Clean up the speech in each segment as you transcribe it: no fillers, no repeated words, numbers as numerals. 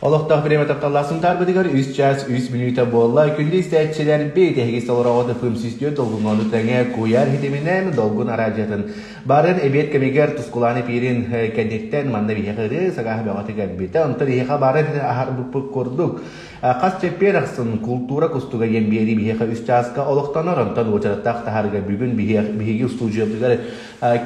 Олохтоох бириэмэ тапталлаах Сунтаарбытыгар үс чаас үс мүнүүтэ буолла. Күндү истээччилэрбит, эһиги солороҕут ФМ 104 долгуҥҥа тэҥэ куйаар ситиминэн долгун араадьыйатын барын эбиэт кэмигэр Тускулаан эпиирин кэнниттэн манна биһиэхэ ырыы сагаһа бөҕөтө кэлбитэ. Онтон биһиэхэ барын аһарбыппыт курдук хас чэппиэр ахсын култуура кустуга диэн биэрии биһиэхэ үс чааска олохтонор. Онтон уочараттаах таһаарыга бүгүн биһиги устуудьуйабытыгар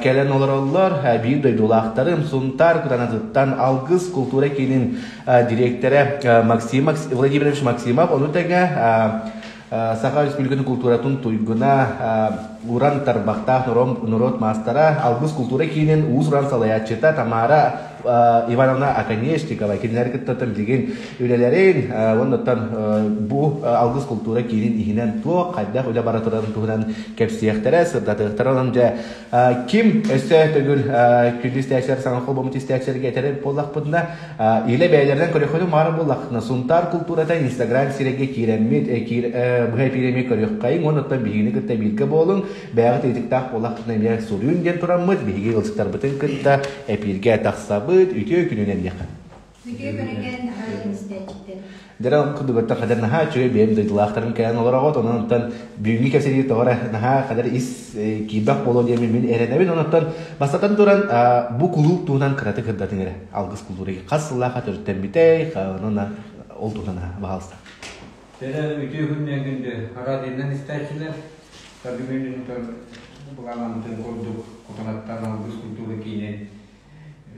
кэлэн олороллор. Биир дойдулаахтарым Сунтаар Кутанатыттан Алгыс култуура киинин дириэктэрэ Максим Владимирович Максимов, ону тэҥэ Саха Республикатын култууратын туйгуна уран тарбахтаах норуот маастара, Алгыс култуура киинин уус-уран салайааччыта Тамара Ивановна Оконешникова кинилэри кытта билигин үлэлэрин уонна бу Алгыс култуура киинин иһинэн туох хайдах үлэ бара турарын туһунан кэпсиэхтэрэ, сырдатыахтара. Онон дьэ ким өссө төгүл күндү истээччилэр саҥа холбоммут истээччилэргэ этэрин буоллахпытына, илэ бэйэлэринэн көрүөххүтүн баҕарар буоллаххытына, Сунтаар култуурата Инстаграм сирэйгэ киирэммит, быһа эпиир эмиэ көрүөххэйиҥ уонна оттон биһигини кытта бииргэ буолуҥ, бэйэҕит ыйытыктаах буоллаххытына эмиэ суруйуҥ диэн тураммыт, биһиги ыалдьыттарбытын кытта эпииргэ тахсабыт. Үтүө күнүнэн диэххэ. Үтүө күнүнэн наһаа истээччиттэр. Дьэ курдугуттан хадar наһаа үчүгэй бэйэм дойдулаахтарым кэлэн олороҕут, онон оттон бүгүҥҥү кэпсэтии тоҕо эрэ наһаа хадar ис киирбэх буолуо диэммин мин эрэнэбин. Онон бастатан туран бу кулууп туһунан кыратык сырдатыҥ эрэ. Алгыс култуура хас сыллаахха төрүттэммитэй, онон ол туһунан баһаалыста. Дьэ үтүө күннэн күндү радионан истээччилэр, бүгүн былаанаммытын курдук Кутанаттан Алгыс культура киинин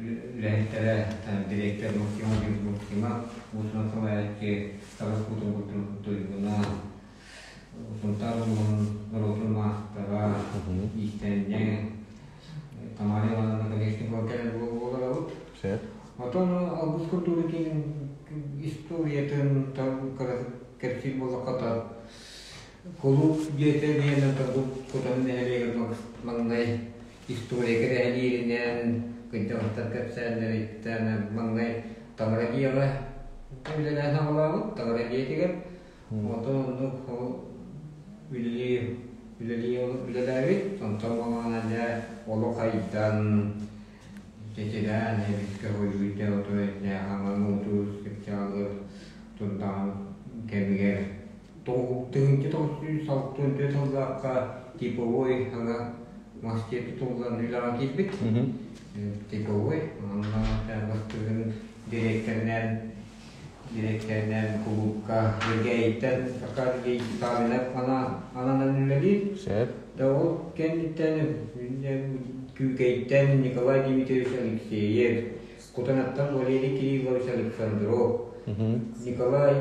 үлэһиттэрэ дириэктэр Максим Владимирович Максимов, уусунан салайааччы Тарас Кутун Туйгуна, Сунтаар улууһун норуотун маастара, иистэнньэҥ Тамара Ивановна Колесникова кэлэн буоларабыт. Отон Алгыс культура киинин историятын кэпсиир буоллахха, кулууп дьиэтэ диэн Кутан нэһилиэгэр маҥнай История кэрэһэлииринэн, кырдьаҕастар кэпсээннэриттэн маҥнай таҥара дьиэҕэ үлэлээн саҕалаабыт, таҥара дьиэтигэр. Онтон оннук үлэлии үлэлии үлэлээбит. Онтон буоллаҕына дьэ олох айдан, чэчирээн, эбискэ хойуйда, отой дьэ хаҥан уутуур чыпчаалыыр турдаҕын кэмигэр 1964 сыллаахха типовой саҥа мас дьиэ тутуллан үлэҕэ киирбит. Типовой онно бастыгын дириэктэринэн дириэктэринэн кулуупка Элгээйиттэн Аркадий Савинов ананан үлэлиир. Сөп. Да ол кэнниттэн Күүкэйтэн Николай Дмитриевич Алексеев, Кутанаттан Валерий Кириллович Александров, Николай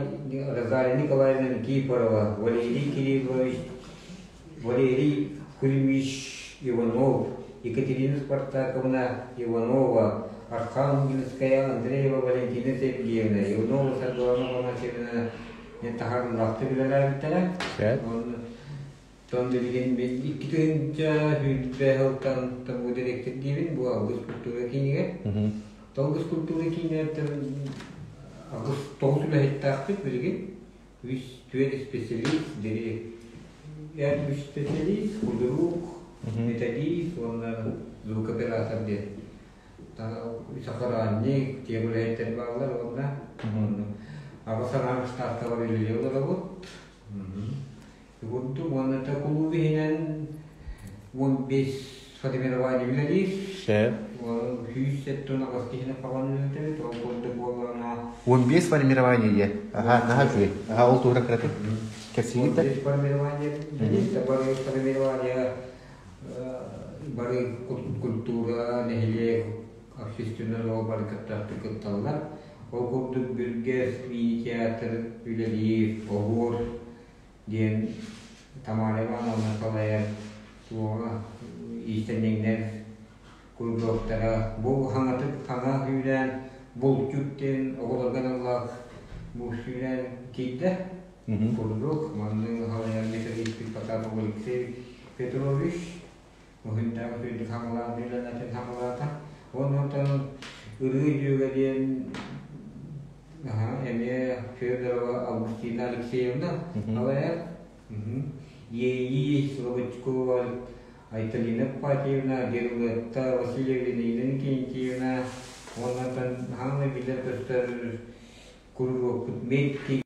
Розалия Николаевна Никифорова, Валерий Кириллович, Валерий Кузьмич Иванов, Екатерина Спартаковна Иванова, Архангельская Андреева Валентина Сергеевна, Иванова Саргылана Афанасьевна таһаарыылаахтык үлэлээбиттэрэ. Оттон билигин мин 2020 сылтан бу дириэктэрдиибин, бу Алгыс культура киинигэр. Алгыс культура киинигэр аҕыс тоҕус үлэһиттээхпит билигин. Үс түөрт специалист, үс специалист, худрук, методист уонна звукоператор диэн. Үс охранник, тиэм үлэһиттэр бааллар уонна аҕыс аҥаар ставкаҕа үлэлии олоробут. Курдук уонна да кулууп иһинэн 15 формирование үлэлиир. Сөп. 178 киһини хабан үлэлэтэбит. Ол курдук буоллаҕына 15 формирование диye. Аха, наһаа үчүгэй. Аха, ол туһунан кыратык кэпсиигит да? 15 формирование үлэлиир. Бары формирование бары культура, нэһилиэк, общественный олоҕу бары кыттаахтык кытталлар. Ол курдук Бүргэс мини-театр үлэлиир, Оһуор диэн Тамара Ивановна салайар суоҕа иистэнньэҥнэр куруһуоктара бу хаҥатык хаҥа сүүрээн булчут диэн оҕолорго аналлаах бу сүүрээн киирдэ курдук манны салайар методиспит Потапов Алексей Петрович Уһунтаах үтүөдүк хаҥалаан үлэлэтин хаҥалаата. Онтон Ырыы Дьүөгэ диэн эмиэ Федорова Августина Алексеевна салайар. Иэйии Слободчикова Айталина Патьевна, Герулетта Васильевна Елена Кентьевна, уонна хаҥна биллэр көстөр. Куруһуокпут Медки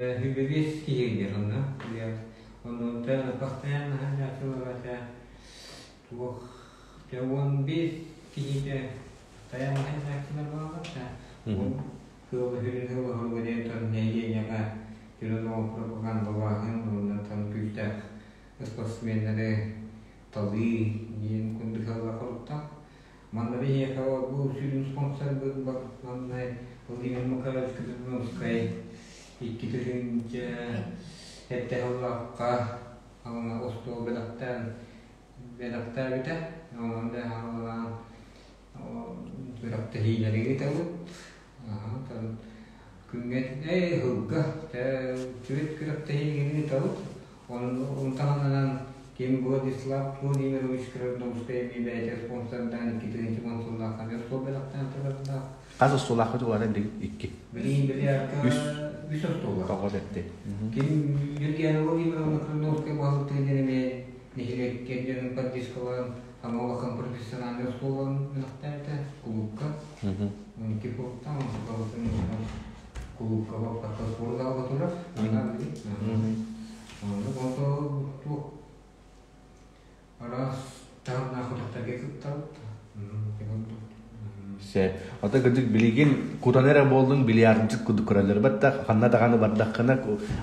Хүбэбиэс киһи онно. Онно постоянно хаһааччылар туох 15 киһитэ постоянно хаһааччылар буолаллар. Кыылы хүрүн хылы диэн тон нэһилиэнньэҕэ түрүн пропагандалааһын уонна тон күүстээх спортсменнары талыы диэн курдук хорутта. Манна биһиэхэ бу сүрүн спонсорбыт манна Владимир Макарович Кузьминскай икки тыһыынча эрдэ сыллаахха остуол бэлэхтээн бэлэхтээбитэ. Онон да хаалалаан күрэхтэһиилэри ыытабыт. Күҥҥэ ыһылга түөрт күрэхтэһиини ыытабыт. Онон таһынан ким Владислав Владимирович Красновскай эмиэ бэйэтэ спонсордаан икки тыһыынча уон сыллаах остуол бэлэхтээн турардаах. Хас остуолаахпыт улаатан билигин икки. Билигин бильярдка Үс. Үс остуоллаах. Тоҕо бэрти. Ким Юргена Владимировна Красновская баһылыктыын эмиэ нэһилиэккэ дьонун поддержкалаан ама улахан профессиональнай оскуоланы үөрэхтээбитэ кулуупка. 12 кулууптан кулуупка баппакка спортзалга турар. Оннук онто туох араас таһымнаах күрэхтэргэ кыттабыт. Сөп. Ото кырдьык билигин кутан эрэ буоллун бильярдчыт курдук көрөллөр. Баттах ханна даҕаны бардаххына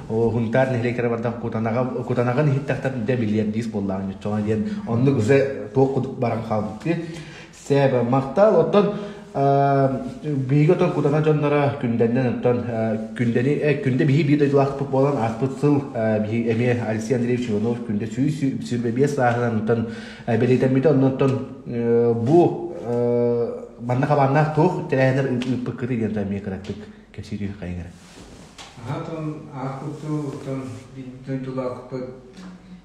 Хунтаар нэһилиэктэрэ бардах кутанаҕа кутанаҕын иһиттэхтэр дэ бильярдист буоллаҕын ньуччоҕо диэн оннук уже туох курдук баран хаалбыт. Сээбэ махтал оттон биһиги отон кутана дьонноро күндэннэн оттон күндэни күндэ биһи биир дойдулаахпыт буолан ааспыт сыл биһи эмиэ Алексей Андреевич Иванов күндэ 125 сааһынан оттон бэлиэтэммитэ оннуттан бу манна хабааннаах туох тэрээһиннэр ыыппыккытый диэн эмиэ кыратык кэпсии хайыҥ эрэ. Аһатон ааспыт дойдулаахпыт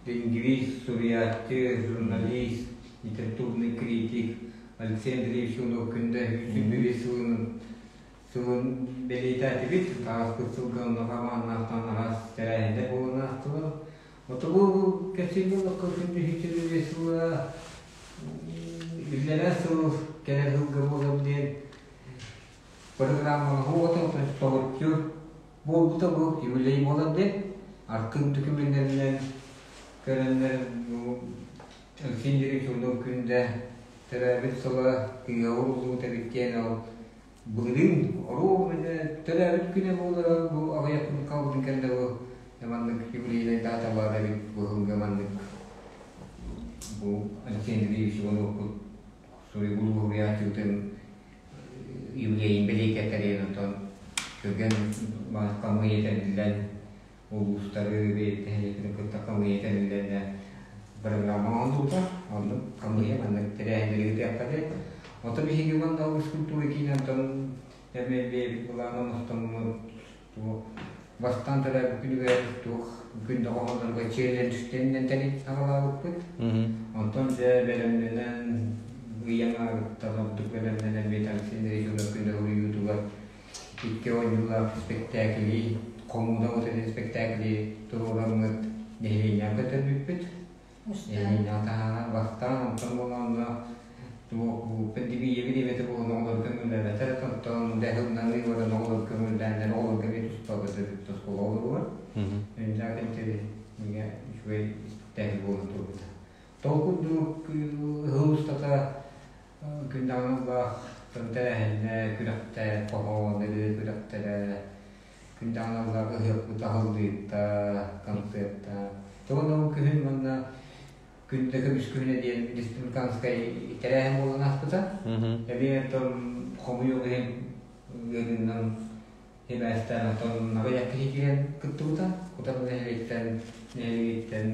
лингвист, суруйааччы, журналист, литературный критик Алексей Андреевич Иванов күндэ 125 сылын сылын бэлиэтээтибит. Ааспыт сылга онно хабааннаахтан араас тэрээһиннэр буолан аастылар. Отобу кэпсиир буоллахха күндү 125 сыла иллэрээ сыл кэлэр сылга буолар диэн программаҕа уотун соһуччу буолбута бу юбилей буолар диэн аркын документарынан көрөннөр бу Алексей Юрьевич Иванов күндэ төрөөбүт сыла тыаҕа уруллубут эбит диэн ол былырыын оруо төрөөбүт күнэ буолара бу аҕыйах күн хаалбытын кэннэ бу маннык юбилейнай дата баар эбит бу сылга маннык бу Алексей Андреевич Ивановпут суруйбут суруйааччыбытын юбилейын бэлиэтэтэрин онтон түргэн хамыйа тэриллэн улуустары бэйэтин кытта хамыйа тэриллэннэ программа оҥорбута оннук хамыйа маннык тэрээһиннэри ыытыахха диэн Ото биһиги уонна Алгыс культура киинэ онтон эмиэ бэйэбит былаан оҥостоммут туох бастаан төрөөбүт күнүгэр туох күндэ хоһооннорго челленджтэнинэн тэрин саҕалаабыппыт. Онтон дьэ бэлэмнэнэн ыйан ааҕыттан ордук бэлэмнэнэн Виталий Андреевич күндэ уруйуутугар икки оонньуулаах спектакльи хомууна вот спектакльи туруораммыт нэһилиэнньэҕэ көтөрбүппүт. Нэһилиэнньэҕэ таһааран бастаан онтон буолан туох бу пандемия бириэмэтэ буолан оҕолор көҥүллээбэтэр оттон дэһылнаныы баран оҕолор көҥүллээннэр оҕолорго эмиэ туспа көтөрбүт оскуола оҕолоругар. Үннээх кэмтэ үчүгэй испэктээкил буолан турбута. Ол курдук ыһыл устата күннэҕин ыллаах тэрээһиннэ күрэхтэр, хоһоон, ырыа күрэхтэрэ, күннэҕин ыллаах ыһыахпыт аһыллыыта, концерта. Тоҕо ол күһүн манна күндэ көмүс күнэ диэн республиканскай тэрээһин буолан ааспыта. Эмиэ оттон хомуйуох иһин ыарыынан Сибээстээн оттон аҕыйах киһи киирэн кыттыбыта. Кутан нэһилиэктэн, нэһилиэктэн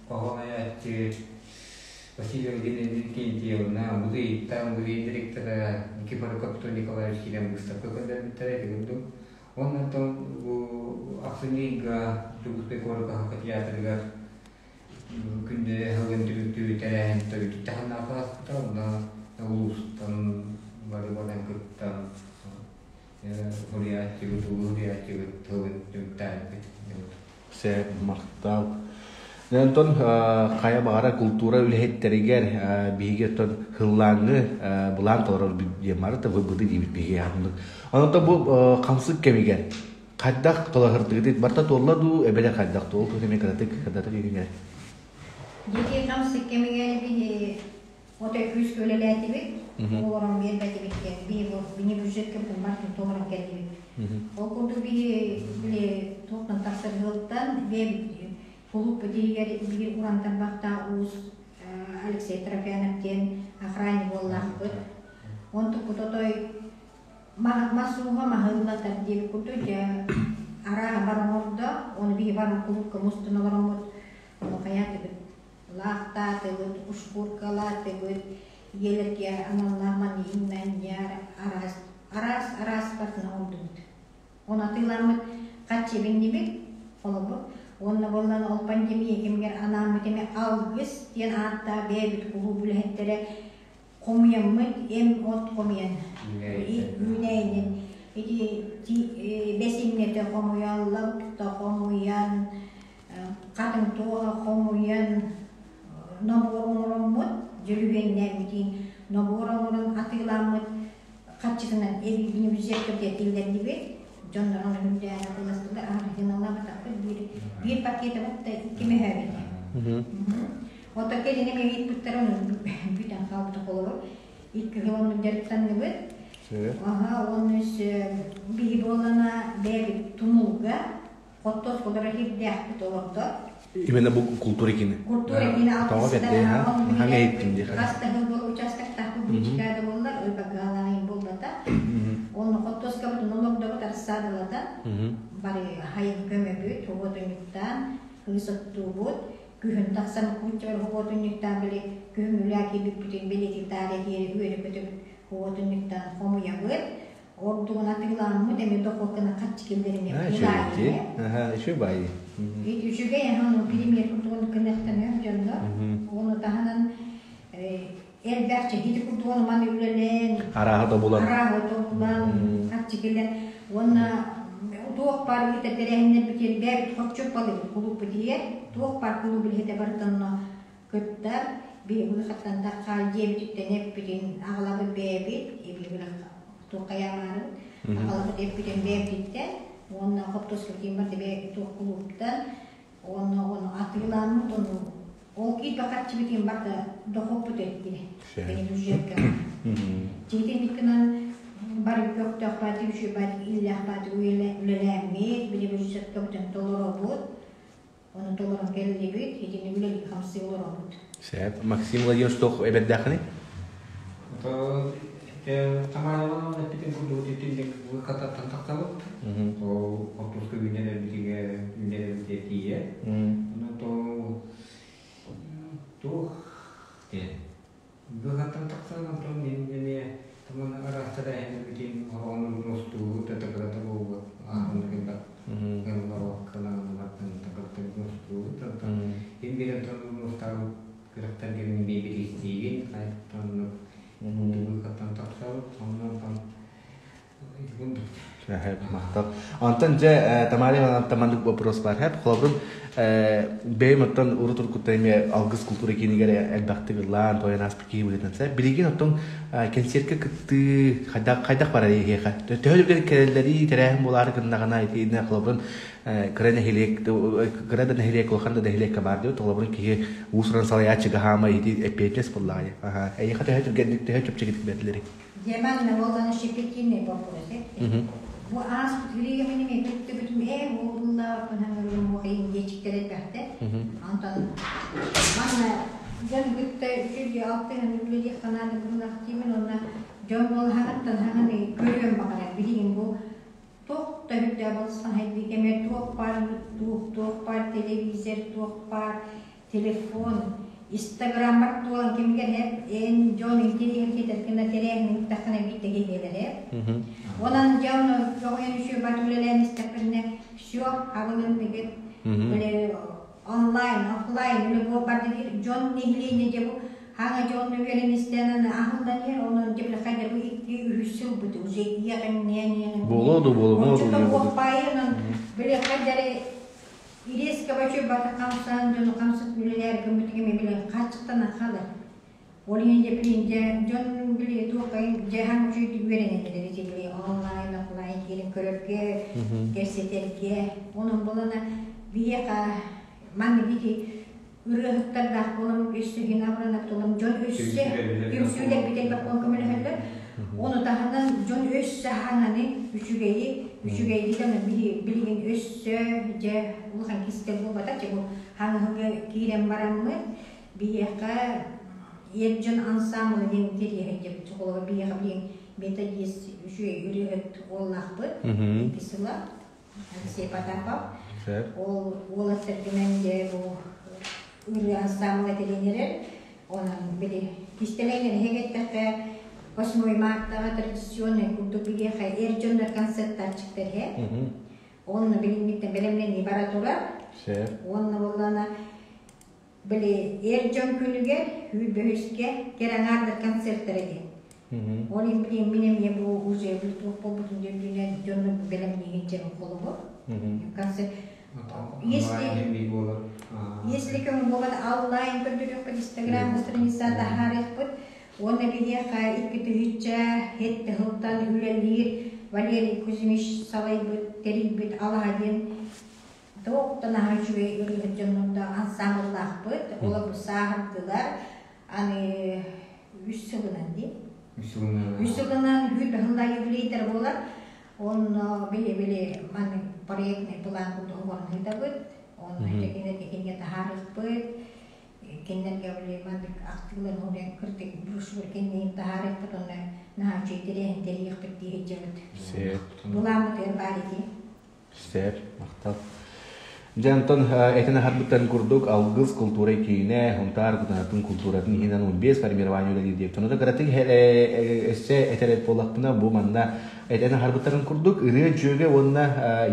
хоһоон айааччы Василий Владимирович Викентьевна, музейтан, музей директора Никифоров Капитон Николаевич киирэн быыстапка көрдөрбүттэрэ ити курдук. Уонна оттон бу ахсынньы ыйга Дьокуускай куоракка Саха театрыгар күндү ыһылын түмүктүүр тэрээһин төрүт таһымнаах ааспыта. Онно улуустан бары баран кыттан Суруйааччыбыт, улуу суруйааччыбыт тылын түмүктээбиппит. Сөп, махтал. Онтон хайа баҕара култуура үлэһиттэригэр биһиги оттон хыллааҥҥы былаан толорор диэн барыта быты диибит биһиги аһымнык. Онон бу хамсык кэмигэр хайдах толоһырдыгытый барта туолла дуу эбэтэр хайдах туол туут эмиэ кыратык кыратык иһиҥэр. Дьиэ хамсык кэмигэр биһи Отой күүскэ үлэлээтибит, олорон биэрбэтибит диэн биһи бу бини бюджетка пуммар толорон кэллибит. Ол курдук биһи били туохтан тахсар ыалтан бэйэбит кулууп иһигэр биир уран тарбахтаах уус Алексей Трофянов диэн охранник буоллаахпыт. Онтукпут отой мас ууга маһыыллатар диэбит курдук дьэ арааһа бар оҥордо, ону биһи бар кулуупка мустан олороммут хайаатыбыт Лаахтаатыбыт, ушкуркалаатыбыт, ийэлэргэ аналлаах манньыйыннанньар араас араас араас бартын оҥордубут. Оны атыыламмыт хаччы эбиннибит, холобур, уонна буоллан ол пандемия кэмигэр анааммыт эмэ алгыс диэн ааттаах бэйэбит кулууп үлэһиттэрэ хомуйаммыт эм-от хомуйан үүнээйинин ити бэс иҥнэтэ хомуйаллар, хомуйан хатыҥ туоҕа хомуйан. Нобуор оҥороммут, дьөлүһүөннээбитин нобуор оҥорон атыыламмыт харчытынан эбии бюджекка киллэрдибит. Дьоннорун үрдээн атыыластылар, аһаргыналаабатахпыт биир биир пакеты да икки мөһөөбүтэ. Ото кэлин эмиэ ыйыппыттара бүтэн хаалбыта холобур. Икки сыл оннук дьарыктанныбыт. Аха, уонна биһи буолана бэйэбит тумулга Оттос олоро кирдээхпит олордо. Именно бу култуура киинэ. Култуура киинэ Тоҕо бэрдэй ха? Хаҥа иһиттим диэх. Хас да сыл буол участоктаахпыт бычыкаада буоллар, ылбагаалаайын буолбата. Онно хоттоскабытын олордобут арсаадалатан, бары хайын көмөбүт, уотунньуктаан, кыыс оттуубут, күһүн тахсан куучча уотунньуктаан били күһүн үлээ киирбиппитин билити таарыйа киэри үөрэ көтөбүт уотунньуктаан хомуйабыт. Ордугун атыылааммыт эми дохуоккана харчы киллэринэ Үчүгэй. Аха, үчүгэй баайы. Үчүгэй ахан премьер курдугун кынахтаныам дьонно. Ону таһынан элбэх чэһиити курдугун маны үлэлээн арааһы тобулан арааһы тобулан харчы киллэн уонна туох баар ыыта тэрээһиннэр бүтүөн бэйэбит хоччук балыгы кулууппут иһэр туох баар кулууп үлэһитэ барытанно кыттар биһиги хаттан таххаал дьиэбититтэн эппитин аҕалабыт бэйэбит эбии туоххайаамаарын аҕалабыт эппитин бэйэбититтэн уонна хоптоскутин барда бэйэбит туох кулууптан уонна ону атыылааммыт ону ол киирбэ харчыбытын барда дохуоппут эттире бэйэ бюджетка тиитинник гынан бары көхтөөх баати үчүгэй баати иллээх баати үлэлээммит били бюджетка бүтэн толоробут Ону толорон кэллибит, итини үлэлии хамсыы олоробут. Сөп. Максим Владимирович туох эбэрдээххиний? Тамаралан эппитин курдук итинник кататтан тахсабыт. Ол отпуска үүнэр эбитигэ үүнэр эбитигэ тиийэ. Ону то туох диэн быһаттан тахсан онтон эмиэ таман араастара эһэн оҕону устуу татакырата буолбут ааһын кэлбэт Ин биирэн устаабыт күрэхтэргэ мин биэбилистиигин хайаттан каттан тахсабыт оннон Махтал. Онтон дьэ Тамара Ивановна маннык вопрос бар. Хэп холобурун бэйэм оттон урут уруккуттан эмиэ алгыс култуура киинигэр элбэхтик ыллаан, тоойон ааспыт киһи быһыытынан сэ. Билигин оттон кэнсиэркэ кыттыы хайдах хайдах барар эһиэхэ? Төһө үлгэр кэлэллэрий, тэрээһин буолаары гыннаҕына итиинэ холобурун кыра нэһилиэк кыра да нэһилиэк, улахан да нэһилиэккэ баар диэбит холобурун киһи уус-уран салайааччыга хаама ити эппиэтинэс буоллаҕа. Аха. Эйиэхэ төһө түргэнник, төһө чэпчэкитик бэриллэрий? Дьэ, манна щепетильный вопрос этти. Бу ааспыт времени бүттүбүтүм ээ буолла кыһаҥырым диэчиктэр элбэхтэ. Онтон манна дьон кытта үчүгэй алтыһан үлэлиэх санааны быһылах диибин уонна дьон буолаһаҕыттан хаҥаны көрүөн баҕарар билигин бу туох да үрдэ балысхан хайдыы кэмэ туох баар YouTube, туох баар телевизор, туох баар телефон, Инстаграммар туолан кэмигэр һэп эн дьон интэриэһиргэтэр гына тэрээһин ыыттаххына биирдэ киһиэлэр һэп. Онон дьон көҕүйэн үчүгэй бат үлэлээн истэхпинэ все абылынныгыт үлэ онлайн, офлайн үлэ буолбар диир дьон нэһилиэнньэ дьэ бу хаҥа дьон үөрэн истэн аһыллан иһэр онон дьэ били хайда бу икки үһүс сылбыт уже иэҕиҥниэн Буолуо ду буолуо ду Оччото буолбайынан били хайдары Ириэскэ бачы баты хамсаан дьону хамсат үлэлээр гыммытыгым билэн хааччыктанан хаалар. Ол иһин дьэ билин дьэ дьон били туоххайын дьэ хаҥ үчүгэй үөрэнэллэр ити били онлайн офлайн киирэн көрөргө, кэпсэтэргэ. Онон булана биһиэхэ маннык ити ырыаһыттардаах буолан өссө иһин абыранар тулам дьон өссө түмсүүлэрбит элбэх буолан көмөлөһөллөр. Ону таһынан дьон өссө хаҥаны үчүгэйи үчүгэйди да билигин өссө дьэ улахан кистэл буолбата дьэ бу хаҥаһыга киирэн бараммыт биһиэхэ эр дьон ансаамбыла диэн интэриэһэ дьэ холобур биһиэхэ билигин методист үчүгэй ырыаһыт уоллаахпыт икки сыла Алексей Потапов. Ол уолаттаргынан дьэ бу ырыа ансаамбыла тренерэр. Онон били кистэлэҥ эһиги эттэххэ 8 мартаҕа традиционный курдук биһиэхэ эр дьоннор концерттааччыктар иһэ. Онно билиҥҥиттэн бэлэмнэнии бара турар. Уонна буоллаҕына били эр дьон күнүгэр сүүрбэһискэ кэрэ аҥаардар концерттара диэн. Ол иһин билигин мин эмиэ бу уже туох буолбутун үрдүнэн дьоннор бэлэмниигин дьэ холобур. Концерт. Если если көҥүл буолан онлайн көрдөрүөхпүт, Инстаграм страница таһаарыахпыт. Уонна биһиэхэ 2 тыһыынча сэттэ сылтан үлэлиир Валерий Кузьмич салайбыт, тэрийбит Алаһа диэн туохтан аһа үчүгэй ырыаһыт дьоннордо ансаамбыллаахпыт. Олор бу сааһырдылар. Аны 3 сылынан дии. 3 сылынан 20 сыллаах юбилейдар буолар. Онно били-били маны проектный план курдук оҥорон ыытабыт. Онно кинилэргэ кинигэ таһаарыахпыт. Кинилэргэ били маннык ахтыылар уһуйан кырдык брошюра кинини таһаарыахпыт. Онно наһаа үчүгэй тэрээһин тэрийиэхпит дии сылдьабыт. Сөп. Былааммытыгар баар ити. Сөп, махтал. Дьэ, онтон этин аһарбыттарын курдук Алгыс култуура киинэ Сунтаар Кутанатын култууратын иһинэн 15 формирование үлэлиир диэбит. Онно кыратык өссө этэр буоллахпына, бу манна этэн аһарбыттарын курдук ырыа дьүөгэ уонна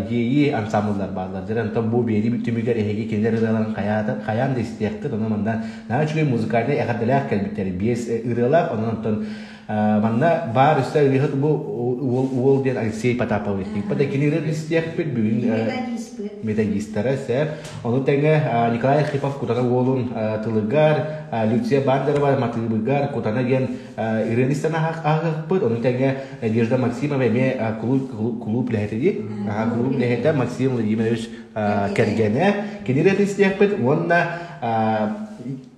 иэйии ансамбллар бааллар. Дьэ, онтон бу биэрии түмүгэр эһиги кинилэр ырыаларын хайаан да истиэххит. Онон манна наһаа үчүгэй музыкальнай эҕэрдэлээх кэлбиттэр. Биэс ырыалаах, онон онтон манна баар өссө ырыаһыт бу уол уол диэн Алексей Потапов да кини ырыа истиэхпит бүгүн методистара сэр. Ону тэҥэ Николай Архипов Кутана уолун тылыгар, Люция Бандерова матыыбыгар Кутана диэн ырыаны истэн ааһыахпыт. Ону тэҥэ Надежда Максимова эмиэ кулууп үлэһитэ дии. Кулууп үлэһитэ Максим Владимирович кэргэнэ. Кини ырыатын истиэхпит уонна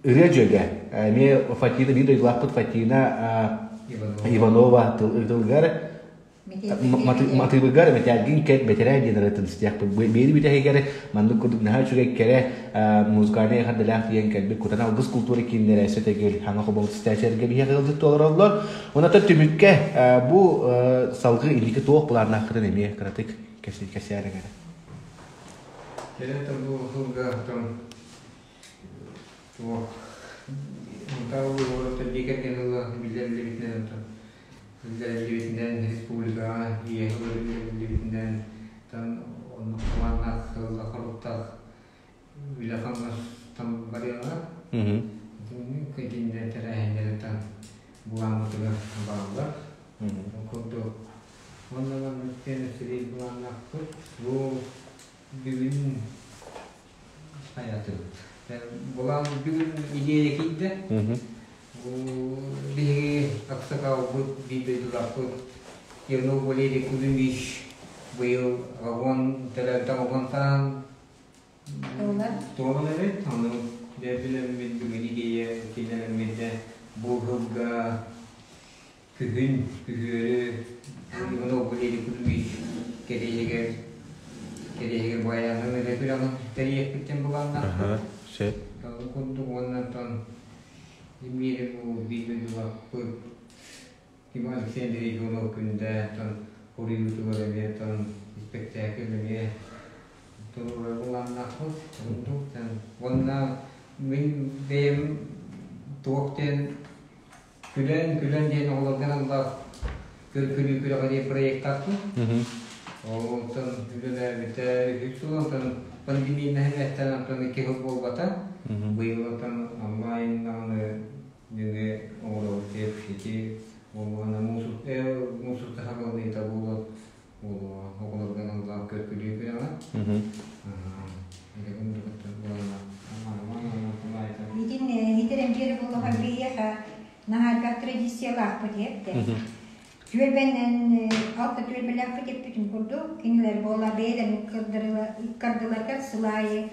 ырыа дьүөгэ эмиэ Фатина биир дойдулаахпыт Фатина Иванова тылыгар матыыбыгар мэтээлгин кэт бэтэрээ диэн ырыатын истиэхпит. Биэри бүтэһигэр маннык курдук наһаа үчүгэй кэрэ музыкальнай эҕэрдэлээх тиийэн кэлбит Кутана Алгыс култуура кииннэрэ сөтөгүл хаҥа хобоҥ истээчилэргэ биһиэхэ ыалдьыт толороллор. Онон түмүккэ бу салгыы инники туох былааннааххытын эмиэ кыратык кэпсээн эрэ. Кэлэн бу сылга туох Сунтаар дьиэ кэргэн ыла биллэриллибитинэн биллэриллибитинэн республикаҕа ийэ биллэриллибитинэн оннук туһааннаах сыллаах-хоруктаах үлэ-хамнас барыаҕа. Итиннэ тэрээһиннэри былааммытыгар бааллар. Ол курдук уонна маннык сирэй былааннаахпыт. Бу бүгүн хайатыбыт. Былаан бүгүн идея киирдэ. Бу биһиги аксакалбыт, биир дойдулаахпыт Иванов Валерий Кузьмич быйыл вагон төрөөбүтэ вагонтаан туолан эбит. Ону билэммит бүгүн идея киллэрэммит бу сылга күһүн күһүөрү Иванов Валерий Кузьмич кэриэһигэр кэриэһигэр баянын эрэ күрэҕин тэрийиэхпиттэн былааннаахпыт. Сөп. Ол курдук уонна онтон Миэрэ бу биир дойдулаахпыт Иван Александрович Иванов күндэ оттон хоруйуутугар эмиэ оттон испэктээкил эмиэ туруорар былааннаахпыт. Курдук уонна мин бэйэм туох диэн күлэн күлэн диэн оҕолорго аналлаах көр-күлүү күрэҕэ диэн проектаахпын. Онтон үлэлээбитэ үһүс сыл, онтон пандемия эттэн онтон 2 сыл буолбата. Быйыл онтон онлайн даҕаны нөҥүө оҥоробут ити буоллаҕына муусука саҕаланыыта буолуо оҕолорго аналлаах көр-күлүү күрэҕэ. Итин итирэн биэри буоллаха биһиэхэ наһаа элбэх традициялаахпыт эбит. Түөлбэнэн алта түөлбэлээхпит эппитин курдук, кинилэр буола бэйэлэрин ыккардыларыгар сыл аайы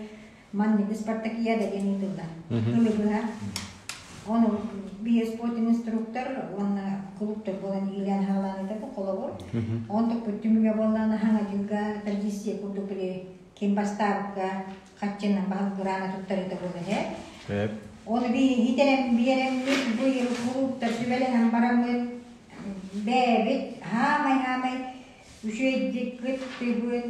маннык спартакиада диэн ыытыллар. Тылы быһа. Ону биһи спортинг инструктор уонна кулууптар буолан иилээн хаалаан ыытабы холобур. Онтукпут түмүгэ буоллаҕына хаҥа дьылга традиция курдук били ким бастаабыкка хаччынан баһылык грамота туттарыыта буолар ээ. Ону биһи итэрэн биэрэммит бу кулууптар сүбэлэһэн бараммыт бэйэбит хаамай-хаамай үчүгэйдик кыттыбыт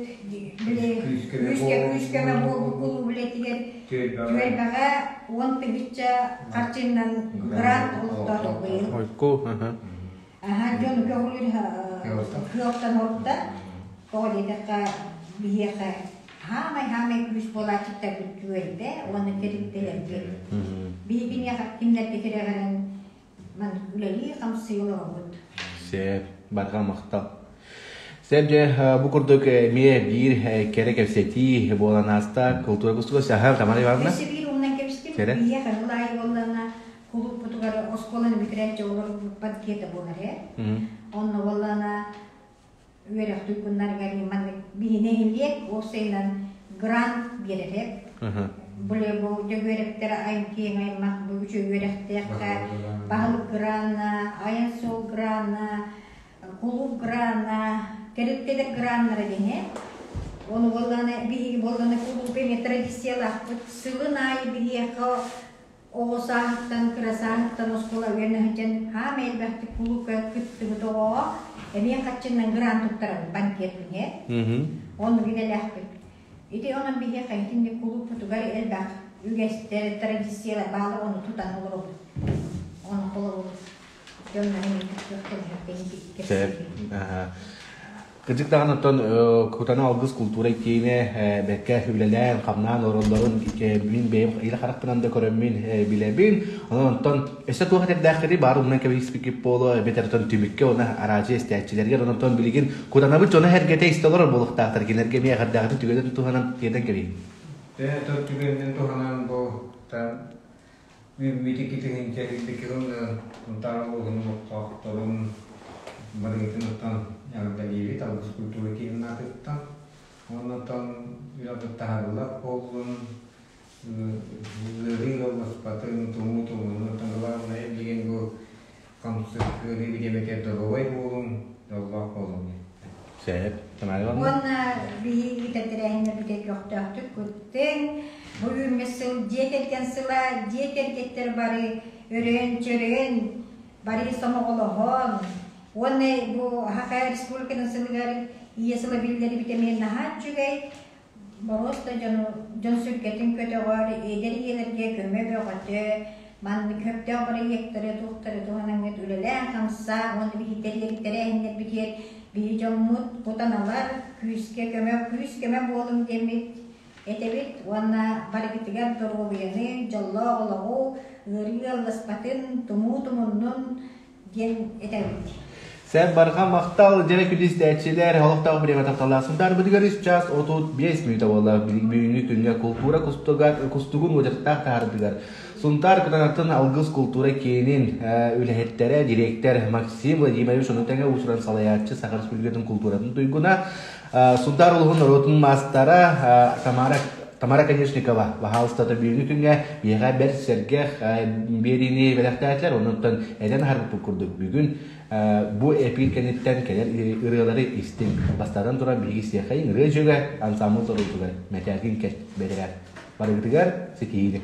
били күүскэ күүскэмэ буолбут кулууп үлэтигэр түөлбэҕэ 10 тыһыынча харчынан грант олохтоотук быйыл. Ойку. Аха дьон көҕүлүүр кыалтан орта тоҕо диэтэххэ биһиэхэ хаамай-хаамай күүс буолааччыттарбыт түөлбэ уонна тэрилтэлэрбит. Биһигиниэхэ кимнэргэ тирэҕирэн маннык үлэлии-хамсыы олоробут. Сөп, барҕа махтал. Сэр дьэ, бу курдук эмиэ биир кэрэ кэпсэтии буолан ааста. Култуура кустуга Саһар Тамара Ивановна. Өссө биир умнан кэбистим. Сэрэ. Биһиэхэ сыл аайы буоллаҕына кулууппутугар оскуоланы бүтэрээччи олорбуппат киэтэ буолар ээ. Онно буоллаҕына үөрэх туйгуннарыгар маннык биһи нэһилиэк уопсайынан грант биэрэр. Бу Дьөгүөрэптэр айан киэҥ аймах бу үчүгэй үөрэхтээххэ баһылык грана, айан суол грана, кулууп грана, тэрилтэлэр граннара диэн ээ. Ону буоллаҕына биһиги буоллаҕына кулууп эмиэ традициялаахпыт. Сылын аайы биһиэхэ оҕо сааһыттан, кыра сааһыттан оскуола үөрэнэ сылдьан хаамай элбэхтик кулуупка кыттыбыт оҕоҕо эмиэ хаччыннан грант туттарабыт банкет күнэ. Оннук идэлээхпит. Ити онон биһиэхэ итинник кулууппутугар элбэх үгэстэр, традициялар баалар, ону тутан олоробут. Ону холобур дьоннор эмиэ Сөп. Кырдьык даҕаны оттон Кутана алгыс култуура киинэ бэркэ үлэлээн, хамнаан олороллорун мин бэйэм илэ харахпынан да көрөммүн билэбин. Онон онтон өссө туох этэрдээххитий баар умнан кэбиспиккит буолуо эбэтэр оттон түмүккэ уонна араадьыйа истээччилэригэр онон билигин Кутанабыт дьоно-сэргэтэ истэ олорор буолуохтаахтар кинилэргэ эмиэ эҕэрдээҕитин түгэнин туһанан тиэрдэн кэбиһиҥ. Тот түгэнинэн туһанан бу Үүммүт икки тыһыынча сүүрбэ Сунтаар улууһун олохтоохторун барыгытын оттон эҕэрдэлиибит Алгыс культура киинин аатыттан. Уонна оттон үлэҕит таһаарыылаах буоллун, ыарыы ыалласпатын, тумуу тумууну оттон главное билигин бу хамсык ыарыы бириэмэтигэр доруобай буолуҥ, дьоллоох буолуҥ диэн. Сөп. Тамара Ивановна? Уонна биһиги тэрээһиннэрбитэ көхтөөхтүк кыттыҥ. Бу үүммүт сыл дьиэ кэргэн сыла, дьиэ кэргэттэр бары өрөөн-чөрөөн, бары сомоҕолоһон уонна бу Саха Республикатын сылыгар Ийэ сыла биллэрбит эмиэ наһаа үчүгэй. Боруоста дьону дьон сүргэтин көтөҕөр, эдэр ийэлэргэ көмө бөҕөтө, маннык сөптөөх бырайыактары туохтары туһанаҥҥыт үлэлээн-хамсаан уонна биһи тэрээһиннэрбитигэр биһи дьоммут кутаналар күүскэ көмө күүс-көмө буолуҥ диэммит этэбит уонна барыгытыгар доруобуйаны, дьоллоох олоҕу, ыарыы ыалласпатын, тумуу тумуннун диэн этэбит. Сэр барҕа махтал дьэрэ күлүстээччилэр олохтоох бириэмэ тапталлаах Сунтаарбытыгар 3 час 35 мүнүүтэ буолла. Бүгүҥҥү күҥҥэ култуура кустугун уочараттаах таһаардыгар Сунтаар Кутанатын Алгыс култуура киинин үлэһиттэрэ, дириэктэр Максим Владимирович ону тэҥэ уус-уран салайааччы Саха Республикатын култууратын туйгуна, Сунтаар улууһун норуотун маастара Тамара Тамара Конечникова баһаалыстата бүгүҥҥү күҥҥэ биһиэхэ бэрт сэргэх биэриини бэлэхтээтилэр. Онон этэн аһарбыппыт курдук бүгүн бу эпиир кэнниттэн кэлэр ырыалары истиҥ. Бастатан туран биһиги истиэхэйиҥ ырыа дьүөгэ ансаамбыл торуутугар мэтээлгин кэт бэрээр. Барыгытыгар ситиһиини.